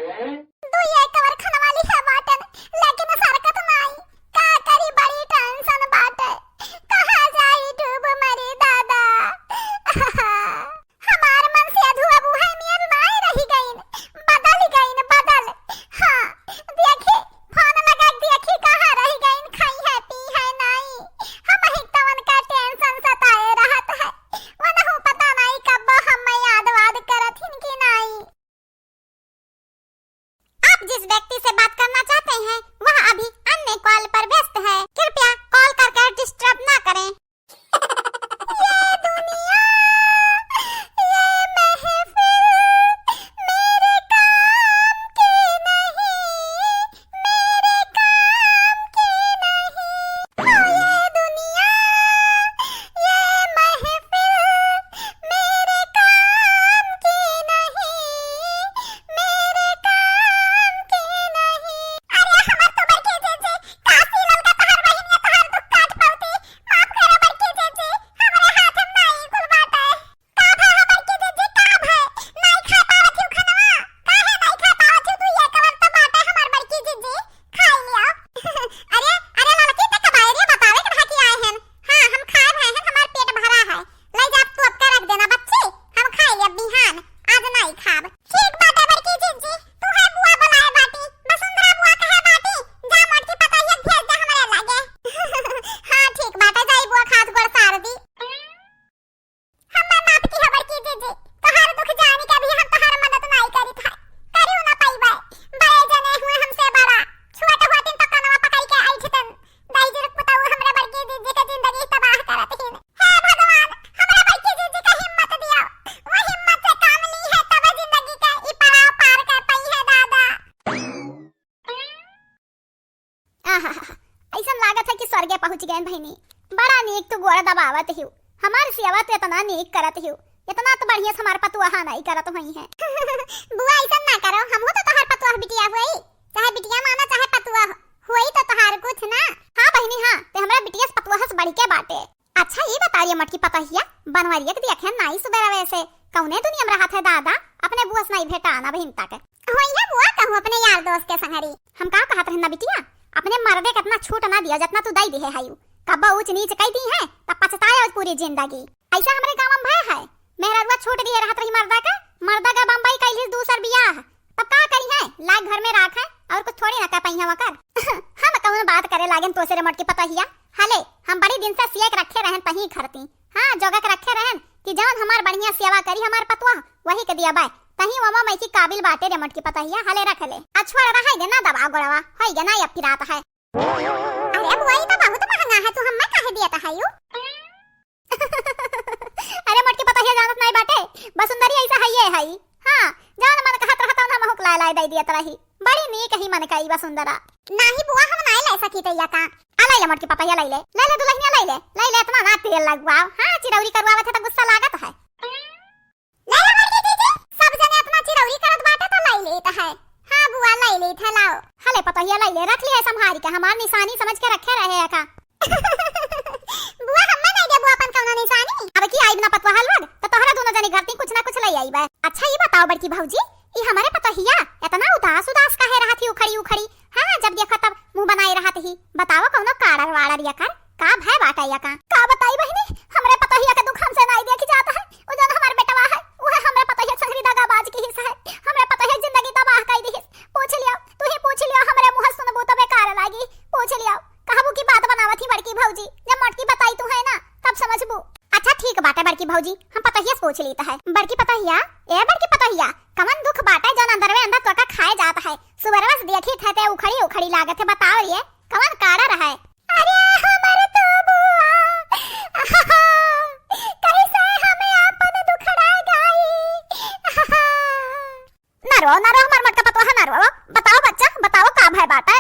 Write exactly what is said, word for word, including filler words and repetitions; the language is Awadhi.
दुई एकड़ खनवा लिहे बाटन, लेकिन सरकत नाई। का करी, बड़ी tension बाटे। कहाँ जाई डूब मरी दादा। हमार मन से अधुआ बुहाई नियर नाई रही गईन, बदल गईन, बदल। हाँ, देखी, फोन लगा के देखी, कहाँ रही गईन, खाई है, पी है नाई। हम ही तो उनका tension सताए रहत है, उनहु पता नाई कब हम याद वाद करत हिन कि नाई। आप जिस व्यक्ति से बात करना चाहते हैं, वह अभी अन्य call पर व्यस्त है। कृपया call करके disturb ना करें। ये दुनिया, ये महफिल मेरे काम की नहीं, मेरे काम की नहीं। ओ ये दुनिया, ये महफिल मेरे काम की नहीं, मेरे काम की नहीं। अरे हमर तो बड़की जीजी, काशी ललका तोहार बहिनिया तोहार दुख काट पौती। माफ करो बड़की जीजी, हमरे हाथ में नाई कुल बाटे। का भा है बड़की जीजी, का भा? नाई खा पावत हिउ खनवा? काहे नाई खा पावत हिउ? तू ये कवन तो बाटे हमर बड़की जीजी, खाई लिया। अरे, अरे ललकी, ते कबायरिया बतावे के रहा कि आए हन। हाँ, हम खाए भए हन, हमार पेट भरा है। ले जा, तू अब के रख देना बच्ची, हम खाई लेब बिहान, आज नाई खाब। ठीक बाटे बड़की जीजी, तू है बुआ बुलाए बाटी, वसुंधरा बुआ कहे बाटी, जा मोटकी पतोहिया के भेज दे हमरे लागे। हाँ ठीक बाटे, जाई बुआ खाद गोड़ सार दी। हमें माफ किहा बड़की जीजी, तोहार दुख जानी के भी हम तोहार मदद नाई करी था, करियो ना पइबे। बड़े जने हुए हमसे बड़ा, छोट होतिन तो कनवा पकड़ के ऐठतन। दाई जी के पुतऊ हमरे बड़की जीजी के जिंदगी तबाह करत हिन। हे भगवान, हमरे बड़की जीजी के हिम्मत दिया, वो हिम्मत से काम ली है तब जिंदगी के ई पड़ाव पार कर पई है दादा। आहा, ऐसन लागत है कि स्वर्गे पहुँच गए बहिनी। बड़ा नीक तू गोड़ दबावत हिउ, हमार सेवा तू इतना नीक करत हिउ, इतना तो बढ़िया से हमार पतुआ नाई करत हुई है। बुआ ऐसन ना करो, हमहू तो तोहार पतुआ बिटिया हुई, चाहे बिटिया माना चाहे पतुआ हुई तो तोहार कुछ ना। हाँ बहिनी हाँ, ते हमरा बिटिया से पतुआ से बढ़ के बाटे। अच्छा, ई बता रे मोटकी पतोहिया, बनवरिया के देखे नाई सुबेरवे से, कौने दुनिया में रहत है दादा, अपने बुआ से नाई भेंटान अबहिन तक। होई है बुआ कहूँ अपने यार दोस्त के संगरी। हम का कहत रहन ना बिटिया, अपने मर्दे के इतना छूट ना दिया जितना तू दई दिहे हायू। कब्बो ऊंच नीच कई दी है, तब पछताए पूरी जिंदगी। ऐसा हमरे गाँव में भय है, मेहरारुआ छूट दिहे रहत रही मर्दा का, मर्दा का बम्बई कैलिस दूसर बियाह, तब का करी है, लाग घर में राख है और कुछ थोड़ी ना कर पइहा वकर। हम कौन बात करे लागेन तोसे रे मोटकी पतोहिया। हले, हम बड़ी दिन से सिए के रखे रहन तही खरती। हाँ, जोगा के रखे रहन कि जवन हमार बढ़िया सेवा करी हमार पतुआ, वही के दिया बाय। तही वमा मई की काबिल बाटे रे मोटकी पतोहिया, हले रख ले। आ छोड़ रहा है ना दबा गोड़वा, होई गे ना अब पिरात है। अरे बुआ, ई तो बहुत महंगा है, तू हमें काहे दिया है यू? अरे मोटकी पतोहिया जानत नाई बाटे, बसुंदरी ऐसा है ये है। हाँ, जवन मन कहत रहता ना महुक लाए लाए दे दिया तरही। बड़ी नीक ही मन कई बसुंदरा। नाही बुआ, हम नाई ले सकी तैया का। आ ले ले मोटकी पतोहिया ले ले, ले ले दुल्हनिया ले ले, ले ले इतना ना तेल लगवाओ। हाँ, चिरौरी करवावत है तो गुस्सा लागत है। ले ले मोटकी जीजी, सब जने इतना चिरौरी करत बाटे तो ले लेत है। हाँ बुआ, ले लेत है, लाओ। हले पतोहिया ले ले, रख लिया संभारी के, हमार निशानी समझ के रखे रहे है का। बुआ, हम्मे नहीं देबू अपन कौनो निशानी। अब की आइब ना पतुआ लोग, तो तोहरा दोनों जनी घर ती कुछ ना कुछ ले आइबे। अच्छा, ई बताओ बड़की भौजी, ई हमरे पतोहिया इतना उदास उदास काहे रहत ही उखड़ी उखड़ी? हाँ, जब देखो तब मुंह बनाए रहत ही। बताओ कौनो काड़र वाड़र यकर, का भय बाटे यका? का बताई बहिनी, हमरे पतोहिया के दुख हमसे नाई देखी जात है। उ जौन हमार बेटवा है, उहे हमरे पतोहिया संगरी दगाबाज की हिस्सा है। हमरे पतोहिया जिंदगी तबाह कई दिहिस। पूछ लियो, तू ही पूछ लियो, हमरे मुंह सुनबू तबे कार लागी। पूछ लियो, कहबू की बात बनावत ही बड़की भौजी, जब मोटकी बताई तू है ना, तब समझबू। अच्छा ठीक बाटे बड़की भौजी, हम पतोहिया से पूछ लीत है। बड़की पतोहिया, ए बड़की पतोहिया, कवन दुख बाटे जौन अंदर में अंदर तोका खाए जात है? सुबरवा से देखी थे ते उखड़ी उखड़ी लागत है, बताओ रे, कवन कारण है? अरे हमर तो बुआ, कैसे हमें आपन दुखड़ा गाई। ना रो, ना रो, हमार मोटका पतोहा ना रो। बताओ बच्चा, बताओ का भय बाटे?